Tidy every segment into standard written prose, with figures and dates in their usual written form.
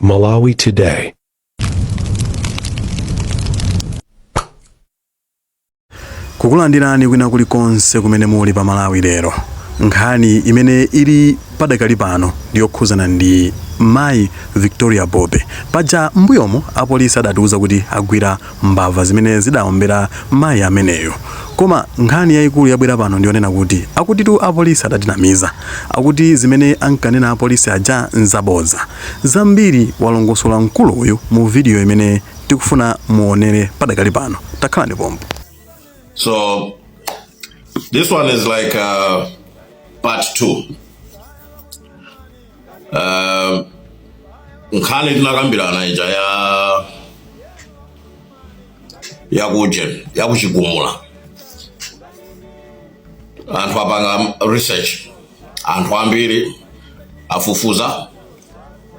Malawi Today. Kukulandirani kwina kulikonse kumene muli pa Malawi lero. Nkhani imene ili padakali pano ndi yokhuzana ndi mayi Victoria Bope. Paja m'mbuyomu apolisi adatiuza kuti agwira mbava zimene zidaombera mayi ameneyo. Koma nkhani yaikulu yabwera pano ndi yonena kuti akutitu apolisi adatinamiza. Akuti zimene ankanena apolisi aja nzabodza. Zambiri walongosola mkulu uyu mu video imene tikufuna muonere padakali pano. Takhalani pompo. So this one is like part 2. Nkhani tinakambirana ija ya yakuje yakuchigumula, anthu apanga research, anthu ambiri afufuza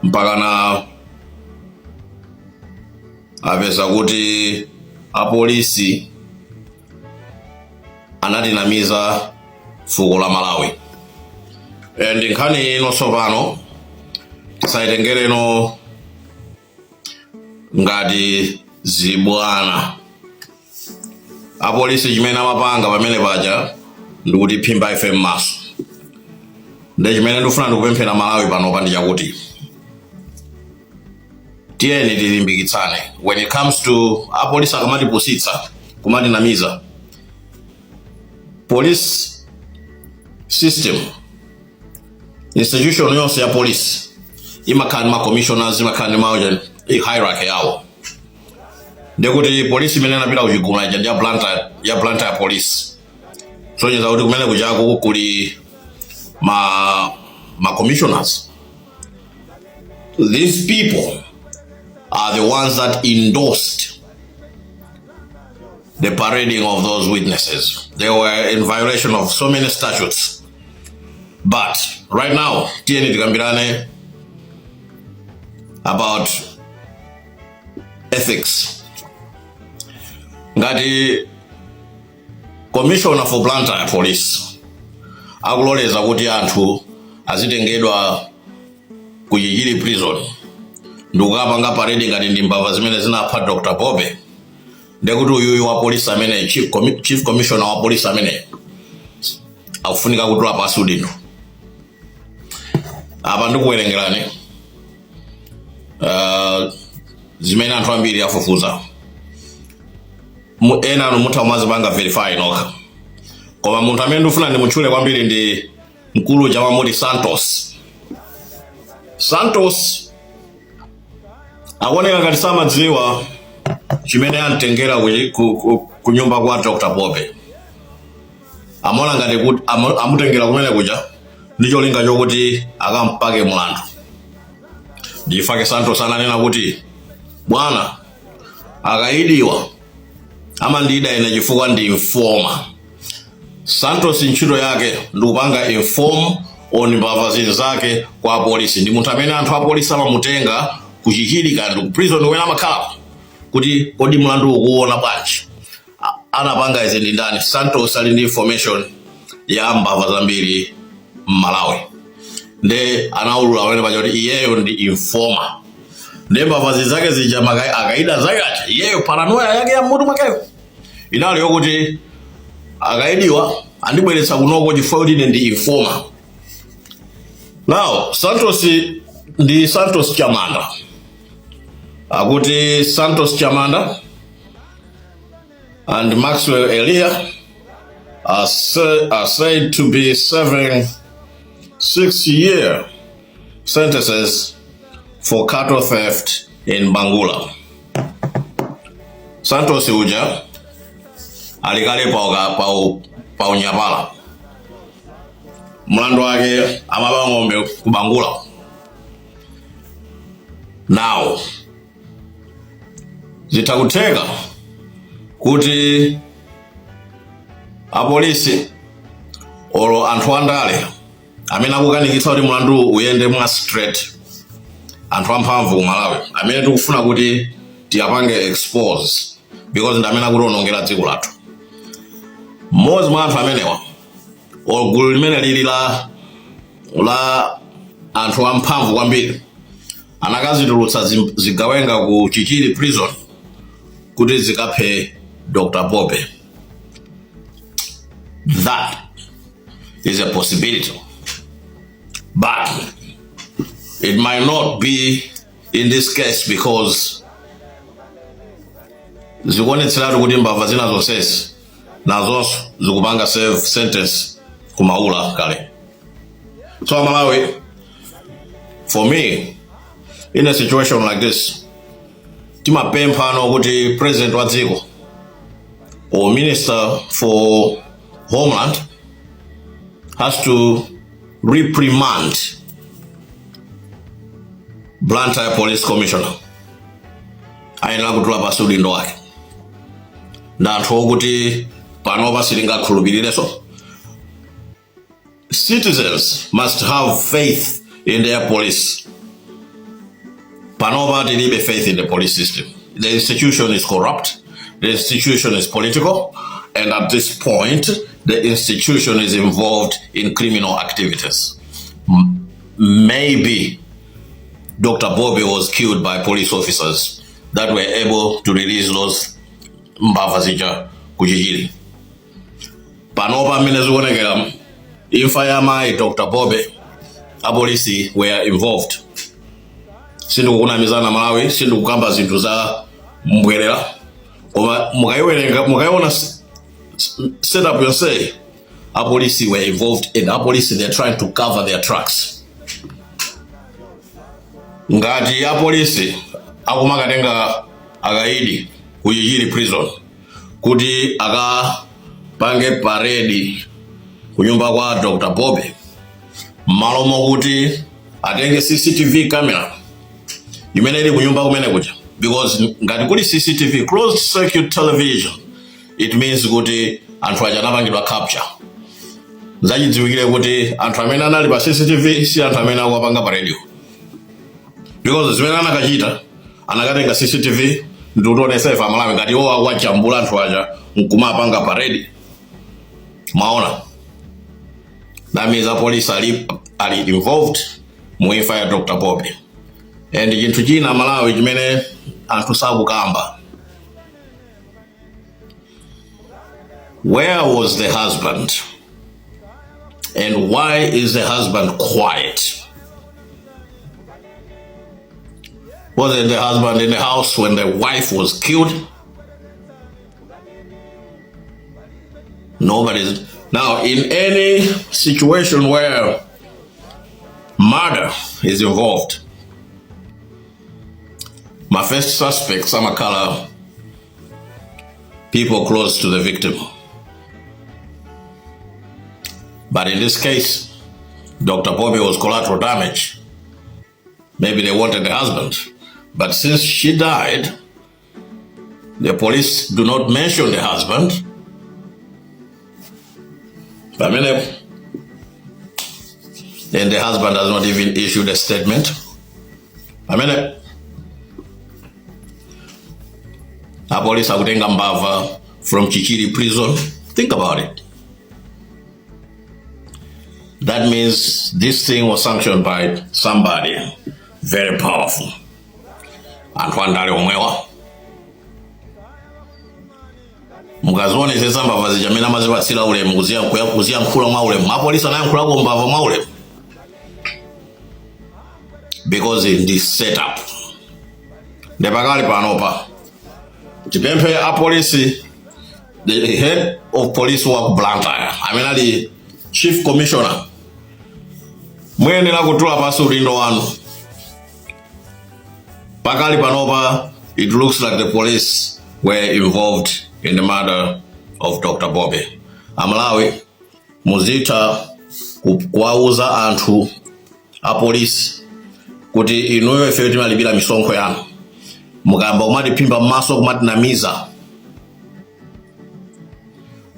mpakana apeza kuti apolisi anatinamiza fuko la Malawi. And nkhani ino tsopano tisayitengereno ngati zibwana. Apolisi chimene amapanga pamene paja ndikuti phimba ife m'maso. Nde chimene ndikufuna ndikupemphera Malawi panopa ndi chakuti tiyeni tilimbikitsane when it comes to apolisi akamatipusitsa, kumatinamiza. Police system, institution yonse ya police imakhala ndi ma commissioners, imakhala ndi ma hierarchy yawo. Ndekuti polisi imene inapita kuchigumula ija ndi ya Blantyre, ya Blantyre Police. Sonyeza kuti kumene kujaku kuli ma commissioners. These people are the ones that endorsed the parading of those witnesses. They were in violation of so many statutes. But right now, tiyeni tikambirane about ethics. Ngati Commissioner for Blantyre Police akuloleza kuti anthu azitengedwa ku Chichiri Prison ndikukapanga parade ngati ndi mbava zimene zinapha Dr. Bobe, ndekuti uyuyu wa polisi amene chief commissioner wa polisi amene akufunika kutula pasi udindo. Apa ndikuwerengerani zimene anthu ambiri afufuza. Ena anu mutha kumazipanga verify nokha, koma munthu amene ndikufuna ndimutchule kwambiri ndi mkulu uja wamuti Santos. Santos akuoneka ngati samadziwa chimene amtengera ku nyumba kwa Dr. Bobe. Amaona ngati kuti amutengera kumene kuja ndi cholinga chokuti akampake mlandu. Ndifake Santos ananena kuti, "Bwana, akaidiwa amandida ine chifukwa ndi informer." Santos ntchito yake ndikupanga inform on mbava zinzake kwa apolisi. Ndi munthu amene anthu apolisi amamutenga ku Chichiri kandi ku prison kumene amakhala kuti, "Kodi mlandu ukuona bwanji? Anapanga izi ndi ndani?" Santos ali ndi information ya mbava zambiri m'Malawi, nde anaulula pamene paja kuti iyeyo ndi informer. Nde mbava zinzake zija, akaida zake aja, iyeyo paranoia yake ya mmutu mwakeyo inali yokuti akaidiwa andibweretsa kunoko chifukwa kuti ine ndi informer. Now Santos ndi Santos Chamanda. Akuti Santos Chamanda and Maxwell Elia are said to be serving 6-year sentences for cattle theft in Bangula. Santos uja ali kale pa unyapala, mlandu wake amaba ng'ombe ku Bangula. Now zitha kutheka kuti apolisi olo anthu andale amene akukanikitsa kuti mlandu uyende mwa straight, anthu amphamvu ku Malawi amene tikufuna kuti tiyapange expose because ndi amene akutionongera dziko lathu, mmodzi mwa anthu amenewa or gulu limene lili la anthu amphamvu kwambiri. Anakazitulutsa zigawenga ku Chichiri prison kuti zikaphe Dr. Bobe. That is a possibility. But it might not be in this case because zikuonetseratu kuti mbava zina zonsezi nazonso zikupanga serve sentence kumaula kale. So Malawi, for me, in a situation like this, timapempha ano kuti president wa dziko or minister for homeland has to reprimand Blantyre Police Commissioner. Ayenera kutula pasi udindo wake ndi anthu okuti panopa sitingakhulupirirenso. Citizens must have faith in their police. Panopa tilibe faith in the police system. The institution is corrupt, the institution is political, and at this point the institution is involved in criminal activities. Maybe Dr. Bobby was killed by police officers that were able to release those mbava zija kuchichiri. Panopa mmene zikuonekera, imfa ya mayi Dr. Bobe, apolisi were involved. Sindikukunamizana Malawi, sindikukamba zinthu za mbwerera, koma mukayiwerenga, mukayiona setup yonse, apolisi were involved, and apolisi, they're trying to cover their tracks. Ngati apolisi akumakatenga akaidi ku Chichiri prison kuti akapange parade kunyumba kwa Dr. Bobe, mmalo mokuti atenge CCTV camera imene ili kunyumba kumene kuja, because ngati kuli CCTV, closed circuit television, it means kuti anthu aja anapangidwa capture. Zachidziwikire kuti anthu amene anali pa CCTV si anthu amene akuwapanga parade, because zimene anakachita, anakatenga CCTV ndikutionesa ife Amalawi ngati iwo akuwajambula anthu aja nkumapanga parade. Mwaona, that means apolisi ali involved mu imfa ya Dr. Bobe. And chinthu china, Malawi, chimene anthu sakukamba, where was the husband and why is the husband quiet? Wasn't the husband in the house when the wife was killed? Nobody's. Now, in any situation where murder is involved, my first suspects amakhala people close to the victim. But in this case, Dr. Bobby was collateral damage. Maybe they wanted the husband. But since she died, the police do not mention the husband. Pamene, and the husband has not even issued a statement. Pamene, apolisi akutenga mbava from Chichiri prison. Think about it. That means this thing was sanctioned by somebody very powerful. Anthu andale omwewa. Mukazionetsetsa mbava zija amene amazipatsira ulemu, kuziyankhula mwa ulemu. Apolisi anayankhulako mbava mwa ulemu because ndi setup. Nde pakali panopa tipemphe apolisi, the head of police wa ku Blantyre amene ali chief commissioner, muyenera kutula pansi udindo wanu. Pakali panopa it looks like the police were involved in the murder of Dr. Bobe. Amalawi, muzitha kuwauza anthu apolisi kuti inuyo ifeyo timalipira misonkho yanu, mukayamba kumatiphimba m'maso, kumatinamiza,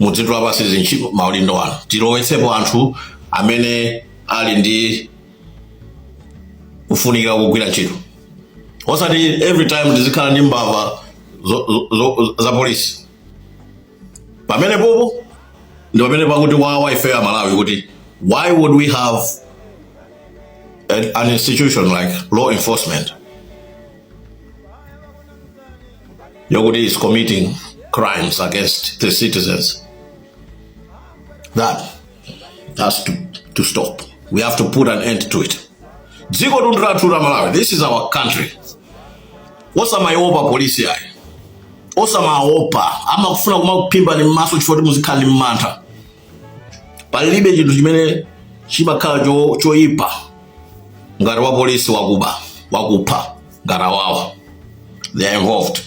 mudzitula pansi zintchito, maudindo anu, tilowetsepo anthu amene ali ndi kufunikira kugwira ntchito, osati every time tizikhala ndi mbava za polisi. Pamene popo ndi pamene pakuti wawa ifeyo Amalawi kuti why would we have an institution like law enforcement? Yokuti is committing crimes against the citizens. That has to stop. We have to put an end to it. Dziko ndi lathu la Malawi. This is our country. Osamaiopa polisi ayi, osamaopa. Amakufuna kumakuphimba ni mmaso chifukwa kuti muzikhala ndi mantha. Palibe chinthu chimene chimakhala choyipa ngati wa polisi wakuba, wakupha ngati awawa. They are involved.